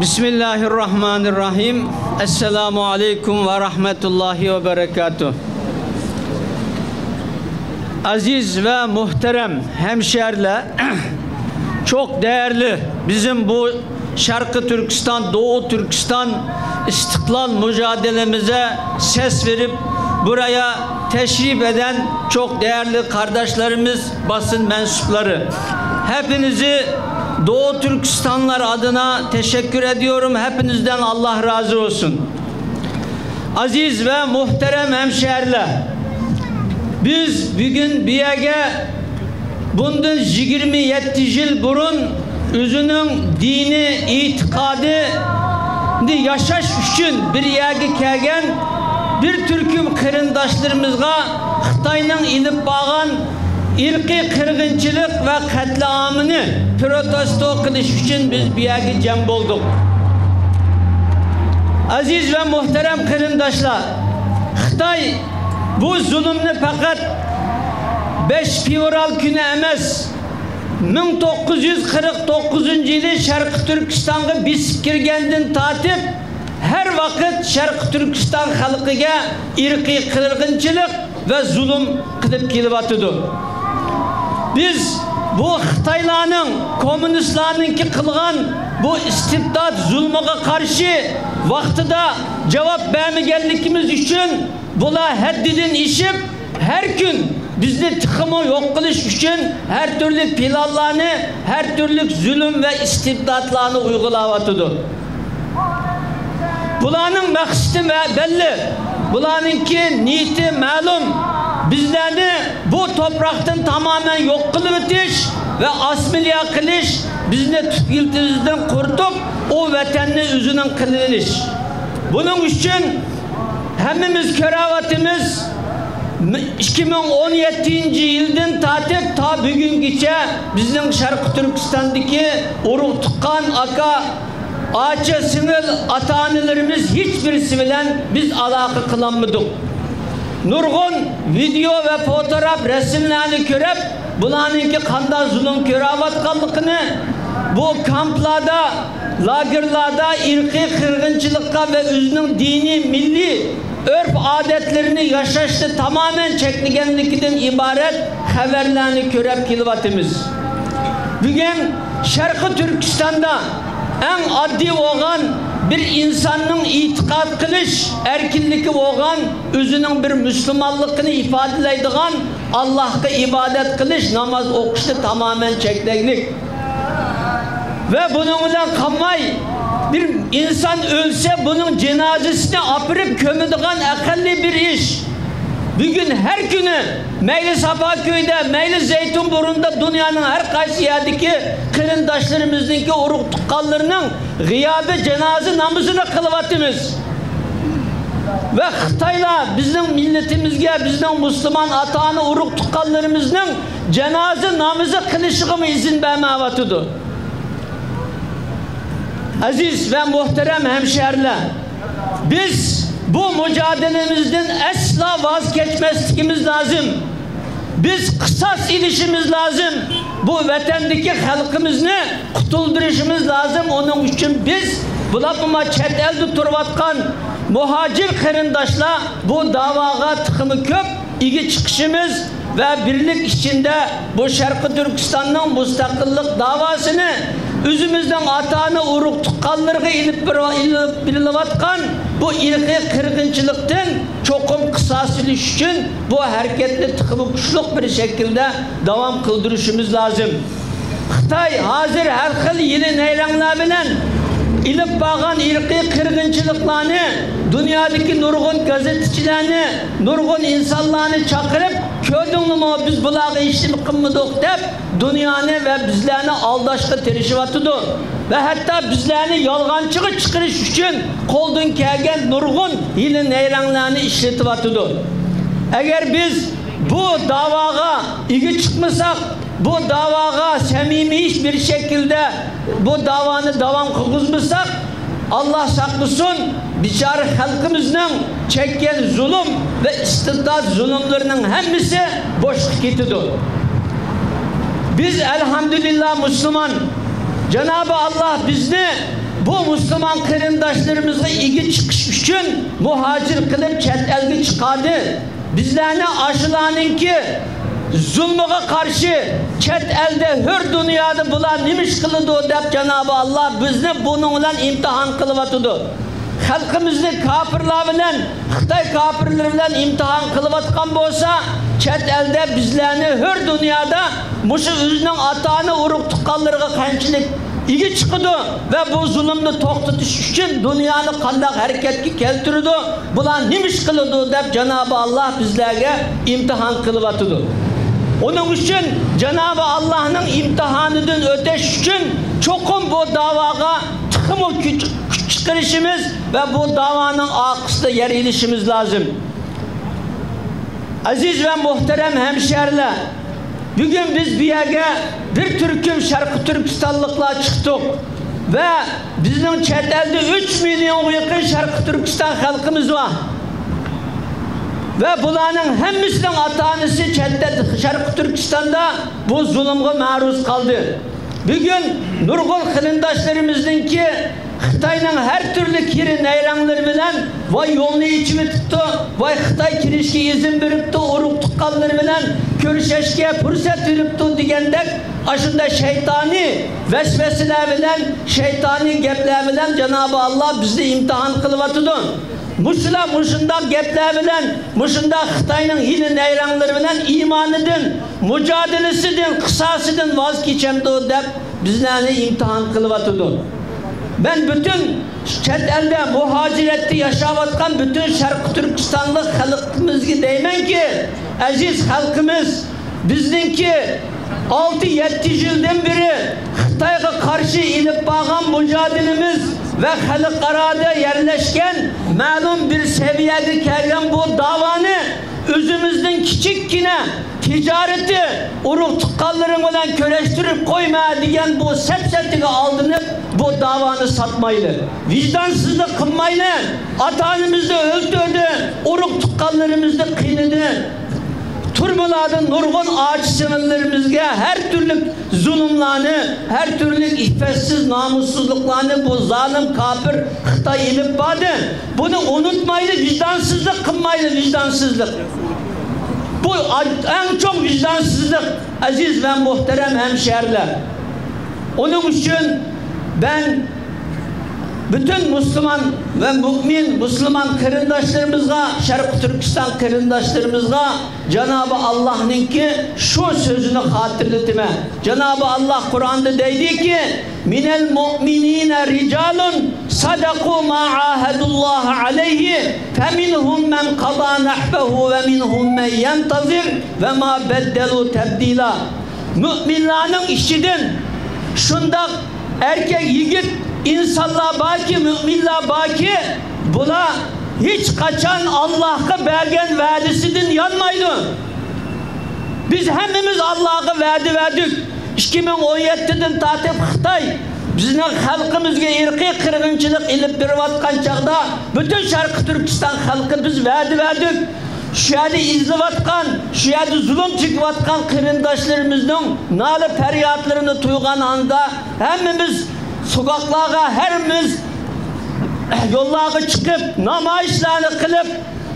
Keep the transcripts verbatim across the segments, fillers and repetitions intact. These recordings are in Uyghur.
بىسمىللاھىرراھمانىرراھىم. ئەسسالامۇ ئەلەيكۇم ۋە رەھمەتۇللاھى ۋە بەرەكاتۇھ. ئەزىز ۋە مۇھتەرەم ھەمشەھەرلەر، چوق دەيەرلى بىزىم بۇ شەرقىي تۈركىستان، دوغۇ تۈركىستان ئىستىقلال مۇجادىلىمىزە سەس بېرىپ، بۇرايا تەشرىپ ئەدەن چوق دەيەرلى قارداشلىرىمىز، باسىن مەنسۇپلىرى، ھەپىنىزى دوغۇ تۈركىستانلار ئادىنا تەشەككۈر ئەدىيورۇم، ھەپىنىزدەن ئاللاھ رازى بولسۇن. ئەزىز ۋە مۇھتەرەم ھەمشەھەرلەر، بىز بۈگۈن بۇ يەرگە بۇندىن يىگىرمە يەتتە يىل بۇرۇن ئۆزىنىڭ دىنىي ئېتىقادىنى ياشاش ئۈچۈن بىر يەرگە كەلگەن بىر تۈركۈم قېرىنداشلىرىمىزغا خىتاينىڭ ئېلىپ بارغان ئىرقىي قىرغىنچىلىق ۋە قەتلىئامىنى پروتېستو قىلىش ئۈچۈن بىز بۇ يەرگە جەم بولدۇق. ئەزىز ۋە مۇھتەرەم قېرىنداشلار، خىتاي بۇ زۇلۇمنى پەقەت بەش فېۋرال كۈنى ئەمەس، مىڭ توققۇز يۈز قىرىق توققۇزىنچى يىلى شەرقىي تۈركىستانغا بېسىپ كىرگەندىن تارتىپ، ھەر ۋاقىت شەرقىي تۈركىستان خەلقىگە ئىرقىي قىرغىنچىلىق ۋە زۇلۇم قىلىپ كېلىۋاتىدۇ. بىز بۇ خىتايلارنىڭ، كوممۇنىستلارنىڭكى قىلغان بۇ ئىستىبدات زۇلمىغا قارشى ۋاقتىدا جاۋاب بەرمىگەنلىكىمىز ئۈچۈن، بۇلار ھەددىدىن ئېشىپ، ھەر كۈن بىزنى تېخىمۇ يوق قىلىش ئۈچۈن ھەر تۈرلۈك پىلانلارنى، ھەر تۈرلۈك زۇلۇم ۋە ئىستىبداتلارنى ئۇيغۇلاۋاتىدۇ. بۇلارنىڭ مەقسىتى مە-، بەللى. بۇلارنىڭكى نىيىتى مەلۇم. بىزلەرنى بۇ توپراقتىن تامامەن يوق قىلىۋېتىش ۋە ئاسسىمىليا قىلىش، بىزنى تۈپ يىلتىزىدىن قۇرۇتۇپ، ئۇ ۋەتەننى ئۆزىنىڭ قىلىۋېلىش. بۇنىڭ ئۈچۈن ھەممىمىز كۆرۈۋاتىمىز، ئىككى مىڭ ئون يەتتىنچى يىلدىن تارتىپ تا بۈگۈنگىچە بىزنىڭ شەرقىي تۈركىستاندىكى ئۇرۇق تۇغقان، ئاكا، ئاچا، سىڭىل، ئاتا-ئانىلىرىمىز ھېچبىرسى بىلەن بىز ئالاقە قىلالمىدۇق. نۇرغۇن ۋىدېئو ۋە فوتوگراف رەسىملەرنى كۆرۈپ، بۇلارنىڭكى قانداق زۇلۇم كۆرۈۋاتقانلىقىنى، بۇ كامپلاردا، لاگېرلاردا ئىرقىي قىرغىنچىلىققا ۋە ئۆزىنىڭ دىنىي، مىللىي ئۆرپ-ئادەتلىرىنى ياشاشنى تامامەن چەكلىگەنلىكىدىن ئىبارەت خەۋەرلەرنى كۆرۈپ كېلىۋاتىمىز. بۈگۈن شەرقىي تۈركىستاندا ئەڭ ئاددىي بولغان بىر ئىنساننىڭ ئېتىقاد قىلىش ئەركىنلىكى بولغان، ئۆزىنىڭ بىر مۇسۇلمانلىقىنى ئىپادىلەيدىغان، ئاللاھقا ئىبادەت قىلىش، ناماز ئوقۇشنى تامامەن چەكلەيلىك. ۋە بۇنىڭ بىلەن قالماي، بىر ئىنسان ئۆلسە، بۇنىڭ جىنازىسىنى ئاپىرىپ كۆمىدىغان ئەقەللىي بىر ئىش. بۈگۈن ھەر كۈنى مەيلى ساپاكۆيدە، مەيلى زەيتۇنبۇرۇندا، دۇنيانىڭ ھەر قايسى يەردىكى قېرىنداشلىرىمىزنىڭكى، ئۇرۇق تۇغقانلىرىنىڭ غىيابى جانازا نامىزىنى قىلىۋاتىمىز. ۋە خىتايلار بىزنىڭ مىللىتىمىزگە، بىزنىڭ مۇسۇلمان ئاتا-ئانا، ئۇرۇق تۇغقانلىرىمىزنىڭ جانازا نامىزى قىلىشىغىمۇ ئىزىن بەرمەيۋاتىدۇ. ئەزىز ۋە مۇھتەرەم ھەمشەھەرلەر، بىز بۇ مۇجادىلىمىزدىن ئەسلا ۋاز كەچمەسلىكىمىز لازىم. بىز قىساس ئېلىشىمىز لازىم. بۇ ۋەتەندىكى خەلقىمىزنى قۇتۇلدۇرۇشىمىز لازىم. ئۇنىڭ ئۈچۈن بىز، بولۇپمۇ چەت ئەلدە تۇرۇۋاتقان مۇھاجىر قېرىنداشلار، بۇ داۋاغا تېخىمۇ كۆپ ئىگە چىقىشىمىز ۋە بىرلىك ئىچىدە بۇ شەرقىي تۈركىستاننىڭ مۇستەقىللىق داۋاسىنى، ئۆزىمىزنىڭ ئاتا-ئانا، ئۇرۇق تۇغقانلىرىغا ئېلىپ بېرىۋ-، ئېلىپ بېرىلىۋاتقان بۇ ئىرقىي قىرغىنچىلىقتىن چوقۇم قىساس ئېلىش ئۈچۈن بۇ ھەرىكەتنى تېخىمۇ كۈچلۈك بىر شەكىلدە داۋام قىلدۇرۇشىمىز لازىم. خىتاي ھازىر ھەر خىل ھىيلە-نەيرەڭلەر بىلەن ئېلىپ بارغان ئىرقىي قىرغىنچىلىقلارنى، دۇنيادىكى نۇرغۇن گازېتچىلەرنى، نۇرغۇن ئىنسانلارنى چاقىرىپ، «كۆردۈڭلىمۇ، بىز بۇلارغا ھېچنېمە قىلمىدۇق» دەپ، دۇنيانى ۋە بىزلەرنى ئالداشقا تىرىشىۋاتىدۇ. ۋە ھەتتا بىزلەرنى يالغانچىغا چىقىرىش ئۈچۈن قولدىن كەلگەن نۇرغۇن ھىيلە-نەيرەڭلەرنى ئىشلىتىۋاتىدۇ. ئەگەر بىز بۇ داۋاغا ئىگە چىقمىساق، بۇ داۋاغا سەمىمىي بىر شەكىلدە بۇ داۋانى داۋام قىلغۇزمىساق، ئاللا ساقلىسۇن، بىچارە خەلقىمىزنىڭ چەككەن زۇلۇم ۋە ئىستىبدات زۇلۇملىرىنىڭ ھەممىسى بوشقا كېتىدۇ. بىز، ئەلھەمدۇلىللا، مۇسۇلمان. جانابى ئاللا بىزنى بۇ مۇسۇلمان قېرىنداشلىرىمىزغا ئىگە چىقىش ئۈچۈن مۇھاجىر قىلىپ چەت ئەلگە چىقاردى. بىزلەرنى ئاشۇلارنىڭكى زۇلمىغا قارشى چەت ئەلدە، ھۆر دۇنيادا بۇلار نېمە ئىش قىلىدۇ دەپ، جانابى ئاللا بىزنى بۇنىڭ بىلەن ئىمتىھان قىلىۋاتىدۇ. خەلقىمىزنى كاپىرلار بىلەن، خىتاي كاپىرلىرى بىلەن ئىمتىھان قىلىۋاتقان بولسا، چەت ئەلدە بىزلەرنى ھۆر دۇنيادا مۇشۇ ئۆزىنىڭ ئاتا-ئانا، ئۇرۇق-تۇغقانلىرىغا قانچىلىك ئىگە چىقىدۇ ۋە بۇ زۇلۇمنى توختىتىش ئۈچۈن دۇنيانى قانداق ھەرىكەتكە كەلتۈرىدۇ، بۇلار نېمە ئىش قىلىدۇ دەپ، جانابى ئاللا بىزلەرگە ئىمتىھان قىلىۋاتىدۇ. ئۇنىڭ ئۈچۈن جانابى ئاللانىڭ ئىمتىھانىدىن ئۆتۈش ئۈچۈن چوقۇم بۇ داۋاغا تېخىمۇ كۈچ، كۈچ چىقىرىشىمىز ۋە بۇ داۋانىڭ ئارقىسىدا يەر ئېلىشىمىز لازىم. ئەزىز ۋە مۇھتەرەم ھەمشەھىرلەر، بۈگۈن بىز بۇ يەرگە بىر تۈركۈم شەرقىي تۈركىستانلىقلار چىقتۇق ۋە بىزنىڭ چەت ئەلدە ئۈچ مىليونغا يېقىن شەرقىي تۈركىستان خەلقىمىز بار. ۋە بۇلارنىڭ ھەممىسىنىڭ ئاتا-ئانىسى چەت ئەل، شەرقىي تۈركىستاندا بۇ زۇلۇمغا مەرۇز قالدى. بۈگۈن نۇرغۇن قېرىنداشلىرىمىزنىڭكى خىتاينىڭ ھەر تۈرلۈك ھىيلە-نەيرەڭلىرى بىلەن ۋاي يولنى ئېچىۋېتىپتۇ، ۋاي خىتاي كىرىشكە ئىزىن بېرىپتۇ، ئۇرۇق-تۇغقانلىرى بىلەن كۆرۈشۈشكە پۇرسەت بېرىپتۇ دېگەندەك ئاشۇنداق شەيتانىي ۋەسۋەسىلەر بىلەن، شەيتانىي گەپلەر بىلەن جانابى ئاللا بىزنى ئىمتىھان قىلىۋاتىدۇ. مۇشۇلار مۇشۇنداق گەپلەر بىلەن، مۇشۇنداق خىتاينىڭ ھىيلە-نەيرەڭلىرى بىلەن ئىمانىدىن، مۇجادىلىسىدىن، قىساسىدىن ۋاز كېچەمدۇ دەپ بىزلەرنى ئىمتىھان قىلىۋاتىدۇ. مەن پۈتۈن چەت ئەلدە مۇھاجىرەتتە ياشاۋاتقان پۈتۈن شەرقىي تۈركىستانلىق خەلقىمىزگە دەيمەنكى، ئەزىز خەلقىمىز، بىزنىڭكى ئالتە يەتتە يىلدىن بېرى خىتايغا قارشى ئېلىپ بارغان مۇجادىلىمىز ۋە خەلقئارادا يەرلەشكەن مەلۇم بىر سەۋىيەگە كەلگەن بۇ داۋانى ئۆزىمىزنىڭ كىچىككىنە تىجارىتى، ئۇرۇق-تۇغقانلىرىڭ بىلەن كۈرەشتۈرۈپ قويما دېگەن بۇ سەپسەتىگە ئالدىنىپ، بۇ داۋانى ساتمايلى. ۋىجدانسىزلىق قىلمايلى. ئاتا-ئانىمىزنى ئۆلتۈردى، ئۇرۇق-تۇغقانلىرىمىزنى قىينىدى. تۈرمىلەردە نۇرغۇن ئاچا-سىڭىللىرىمىزگە ھەر تۈرلۈك زۇلۇملارنى، ھەر تۈرلۈك ئىپپەتسىز، نامۇسسىزلىقلارنى بۇ زالىم كاپىر خىتاي ئېلىپ باردى. بۇنى ئۇنتۇمايلى، ۋىجدانسىزلىق قىلمايلى، ۋىجدانسىزلىق. بۇ ئەڭ چوڭ ۋىجدانسىزلىق، ئەزىز ۋە مۇھتەرەم ھەمشەھىرلەر. ئۇنىڭ ئۈچۈن مەن پۈتۈن مۇسۇلمان ۋە مۇئمىن مۇسۇلمان قېرىنداشلىرىمىزغا، شەرقىي تۈركىستان قېرىنداشلىرىمىزغا جانابى ئاللاھنىڭكى شۇ سۆزىنى خاتىرىلىتىمەن. جانابى ئاللاھ قۇرئاندا دەيدىكى، مىنەل مۇئمىنىنە رىجالۇن سەدەقۇ ما ئاھەدۇللاھە ئەلەيھى فەمىنھۇم مەن قەزا نەھبەھۇ ۋە مىنھۇم مەن يەنتەزىر ۋە ما بەددەلۇ تەبدىلا. مۇئمىنلارنىڭ ئىچىدىن شۇنداق ئەركەك يىگىت ئىنسانلار باركى، مۇئمىنلار باركى، بۇلار ھېچقاچان ئاللاھقا بەرگەن ۋەدىسىدىن يانمايدۇ. بىز ھەممىمىز ئاللاھقا ۋەدە بەردۇق. ئىككى مىڭ ئون يەتتىدىن تارتىپ خىتاي بىزنىڭ خەلقىمىزگە ئىرقىي قىرغىنچىلىق ئېلىپ بېرىۋاتقان چاغدا، پۈتۈن شەرقىي تۈركىستان خەلقى بىز ۋەدە بەردۇق. شۇ يەردە ئېزىلىۋاتقان، شۇ يەردە زۇلۇم چېكىۋاتقان قېرىنداشلىرىمىزنىڭ نالە-پەريادلىرىنى تۇيغان ئاندا ھەممىمىز سوكاكلارغا، ھەممىمىز يوللارغا چىقىپ، نامايىشلارنى قىلىپ،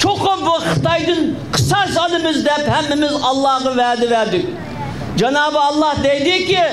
چوقۇم بۇ خىتايدىن قىساس ئالىمىز دەپ ھەممىمىز ئاللاھقا ۋەدە بەردۇق. جانابى ئاللاھ دەيدىكى،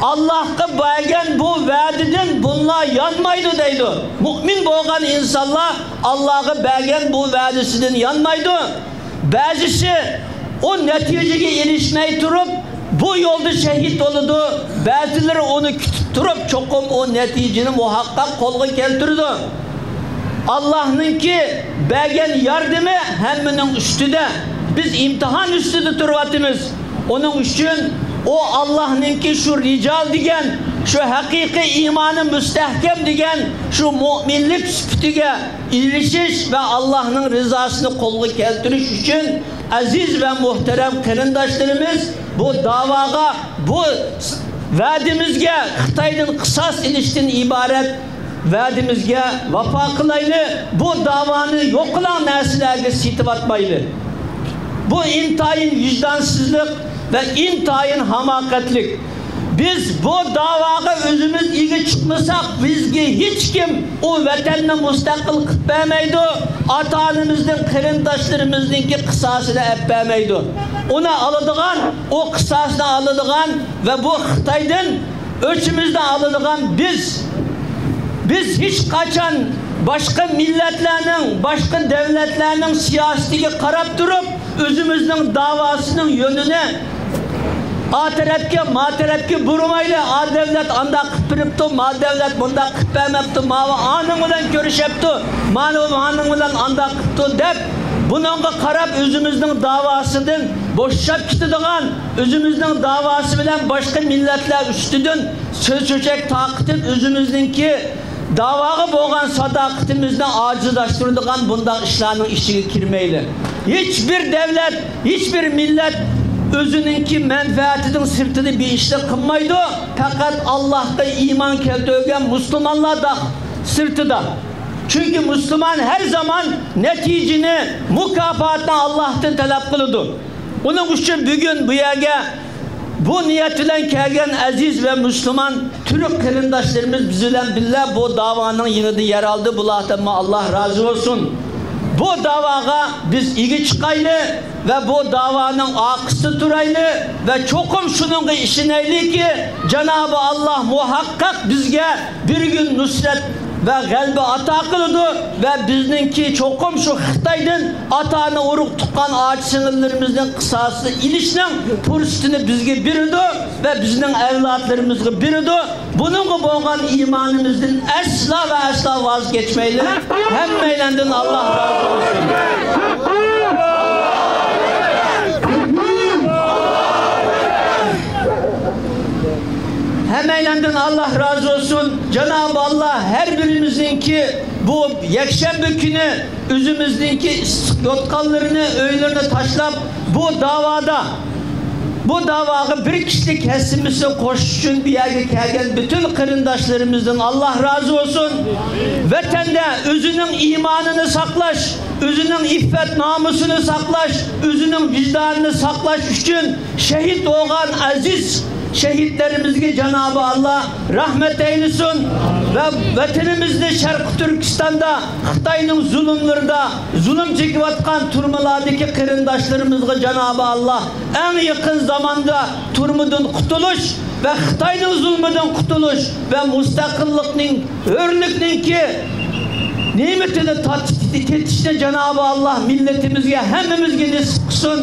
ئاللاھقا بەرگەن بۇ ۋەدىدىن بۇلار يانمايدۇ دەيدۇ. مۇئمىن بولغان ئىنسانلار ئاللاھقا بەرگەن بۇ ۋەدىسىدىن يانمايدۇ. بەزىسى ئۇ نەتىجىگە ئېرىشمەي تۇرۇپ، بۇ يولدا شەھىت بولىدۇ. بەزىلىرى ئۇنى كۈتۈپ تۇرۇپ، چوقۇم ئۇ نەتىجىنى مۇھەققەق قولغا كەلتۈرىدۇ. ئاللاھنىڭكى بەرگەن ياردىمى ھەممىنىڭ ئۈستىدە. بىز ئىمتىھان ئۈستىدە تۇرۇۋاتىمىز. ئۇنىڭ ئۈچۈن ئۇ ئاللاھنىڭكى شۇ رىجال دېگەن، شۇ ھەقىقىي ئىمانى مۇستەھكەم دېگەن شۇ مۇئمىنلىك سۈپىتىگە ئېرىشىش ۋە ئاللاھنىڭ رىزاسىنى قولغا كەلتۈرۈش ئۈچۈن، ئەزىز ۋە مۇھتەرەم قېرىنداشلىرىمىز، بۇ داۋاغا، بۇ ۋەدىمىزگە، خىتايدىن قىساس ئېلىشتىن ئىبارەت ۋەدىمىزگە ۋاپا قىلايلى. بۇ داۋانى يوقىلاڭ نەرسىلەرگە سېتىۋاتمايلى. بۇ ئىنتايىن ۋىجدانسىزلىق ۋە ئىنتايىن ھاماقەتلىك. بىز بۇ داۋاغا ئۆزىمىز ئىگە چىقمىساق، بىزگە ھېچكىم ئۇ ۋەتەننى مۇستەقىل قىلىپ بەرمەيدۇ، ئاتا-ئانىمىزنىڭ، قېرىنداشلىرىمىزنىڭكى قىساسىنى ئەپ بەرمەيدۇ. ئۇنى ئالىدىغان، ئۇ قىساسنى ئالىدىغان ۋە بۇ خىتايدىن ئۆچىمىزنى ئالىدىغان بىز. بىز ھېچقاچان باشقا مىللەتلەرنىڭ، باشقا دەۋلەتلەرنىڭ سىياسىتىگە قاراپ تۇرۇپ، ئۆزىمىزنىڭ داۋاسىنىڭ يۆنىنى ئا تەرەپكە، ما تەرەپكە بۇرمايلى. ئا دەۋلەت ئانداق قىلىپ بېرىپتۇ، ما دەۋلەت بۇنداق قىلىپ بەرمەپتۇ، ماۋۇ ئانىڭ بىلەن كۆرۈشەپتۇ، ماۋۇ ئانىڭ بىلەن ئانداق قىپتۇ دەپ، بۇنىڭغا قاراپ ئۆزىمىزنىڭ داۋاسىدىن بوشاپ كېتىدىغان، ئۆزىمىزنىڭ داۋاسى بىلەن باشقا مىللەتلەر ئۈستىدىن سۆز چۆچەك تارقىتىپ، ئۆزىمىزنىڭكى داۋاغا بولغان ساداقىتىمىزنى ئاجىزلاشتۇرىدىغان بۇنداق ئىشلارنىڭ ئىچىگە كىرمەيلى. ھېچبىر دەۋلەت، ھېچبىر مىللەت ئۆزىنىڭكى مەنپەئەتىنىڭ سىرتىدا بىر ئىشنى قىلمايدۇ. پەقەت ئاللاھقا ئىمان كەلتۈرگەن مۇسۇلمانلار دا سىرتىدا. چۈنكى مۇسۇلمان ھەر زامان نەتىجىنى، مۇكاپاتنى ئاللاھتىن تەلەپ قىلىدۇ. ئۇنىڭ ئۈچۈن بۈگۈن بۇ يەرگە بۇ نىيەت بىلەن كەلگەن ئەزىز ۋە مۇسۇلمان تۈرك قېرىنداشلىرىمىز بىز بىلەن بىللە بۇ داۋانىڭ يېنىدا يەر ئالدى. بۇلاردىنمۇ ئاللاھ رازى بولسۇن. بۇ داۋاغا بىز ئىگە چىقايلى ۋە بۇ داۋانىڭ ئارقىسىدا تۇرايلى ۋە چوقۇم شۇنىڭغا ئىشىنەيلىكى، جانابى ئاللاھ مۇھەققەق بىزگە بىر كۈن نۇسرەت ۋە غەلىبە ئاتا قىلىدۇ ۋە بىزنىڭكى چوقۇم شۇ خىتايدىن ئاتا-ئانا، ئۇرۇق-تۇغقان، ئاچا-سىڭىللىرىمىزنىڭ قىساسىنى ئېلىشنىڭ پۇرسىتىنى بىزگە بېرىدۇ ۋە بىزنىڭ ئەۋلادلىرىمىزغا بېرىدۇ. بۇنىڭغا بولغان ئىمانىمىزدىن ئەسلا ۋە ئەسلا ۋاز كەچمەيلى. ھەممەيلەندىن ئاللاھ رازى بولسۇن. ھەممەيلەندىن ئاللاھ رازى بولسۇن. جانابى ئاللاھ ھەر بىرىمىزنىڭكى بۇ يەكشەنبە كۈنى ئۆزىمىزنىڭكى ئىسسىق يوتقانلىرىنى، ئۆيلىرىنى تاشلاپ، بۇ داۋادا، بۇ داۋاغا بىر كىشىلىك ھەسسىمىزنى قوشۇش ئۈچۈن بۇ يەرگە كەلگەن پۈتۈن قېرىنداشلىرىمىزدىن ئاللاھ رازى بولسۇن. ۋەتەندە ئۆزىنىڭ ئىمانىنى ساقلاش، ئۆزىنىڭ ئىپپەت-نامۇسىنى ساقلاش، ئۆزىنىڭ ۋىجدانىنى ساقلاش ئۈچۈن شېھىت بولغان ئەزىز شېھىتلىرىمىزگە جانابى ئاللاھ رەھمەت ئەيلىسۇن ۋە ۋەتىنىمىزدە، شەرقىي تۈركىستاندا خىتاينىڭ زۇلۇملىرىدا زۇلۇم چېكىۋاتقان تۈرمىلەردىكى قېرىنداشلىرىمىزغا جانابى ئاللاھ ئەڭ يېقىن زاماندا تۈرمىدىن قۇتۇلۇش ۋە خىتاينىڭ زۇلمىدىن قۇتۇلۇش ۋە مۇستەقىللىقنىڭ، ھۆرلۈكنىڭكى نېمىتىنى تات-، تېتىشنى جانابى ئاللاھ مىللىتىمىزگە، ھەممىمىزگە نېسىپ قىلسۇن.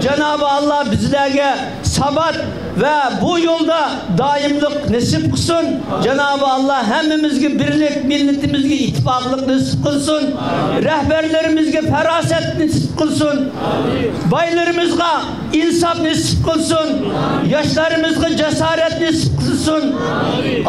جانابى ئاللاھ بىزلەرگە سابات ۋە بۇ يولدا دائىملىق نېسىپ قىلسۇن. جانابى ئاللاھ ھەممىمىزگە بىرلىك، مىللىتىمىزگە ئىتتىپاقلىق نېسىپ قىلسۇن. رەھبەرلىرىمىزگە پاراسەت نېسىپ قىلسۇن. بايلىرىمىزغا ئىنساپ نېسىپ قىلسۇن. ياشلىرىمىزغا جاسارەت نېسىپ قىلسۇن.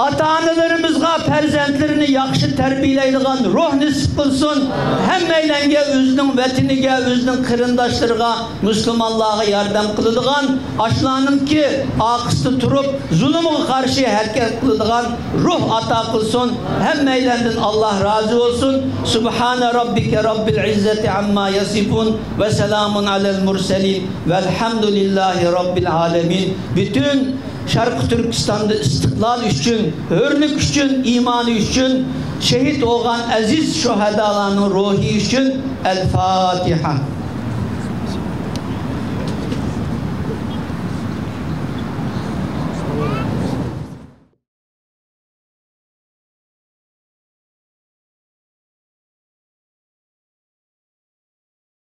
ئاتا-ئانىلىرىمىزغا پەرزەنتلىرىنى ياخشى تەربىيەلەيدىغان روھ نېسىپ قىلسۇن. ھەممەيلەنگە، ئۆزىنىڭ ۋەتىنىگە، ئۆزىنىڭ قېرىنداشلىرىغا، مۇسۇلمانلارغا ياردەم قىلىدىغان، ئاشۇلارنىڭكى ئارقىسىدا تۇرۇپ، زۇلۇمغا قارشى ھەرىكەت قىلىدىغان روھ ئاتا قىلسۇن. ھەممەيلەندىن ئاللاھ رازى بولسۇن. سبحان ربك رب العزة عما يصفون وسلام على المرسلين والحمد لله رب العالمين. پۈتۈن شەرقىي تۈركىستاندا ئىستىقلال ئۈچۈن، ھۆرلۈك ئۈچۈن، ئىمانى ئۈچۈن شېھىت بولغان ئەزىز شۇھەدالارنىڭ روھى ئۈچۈن. ئەل-فاتىھە.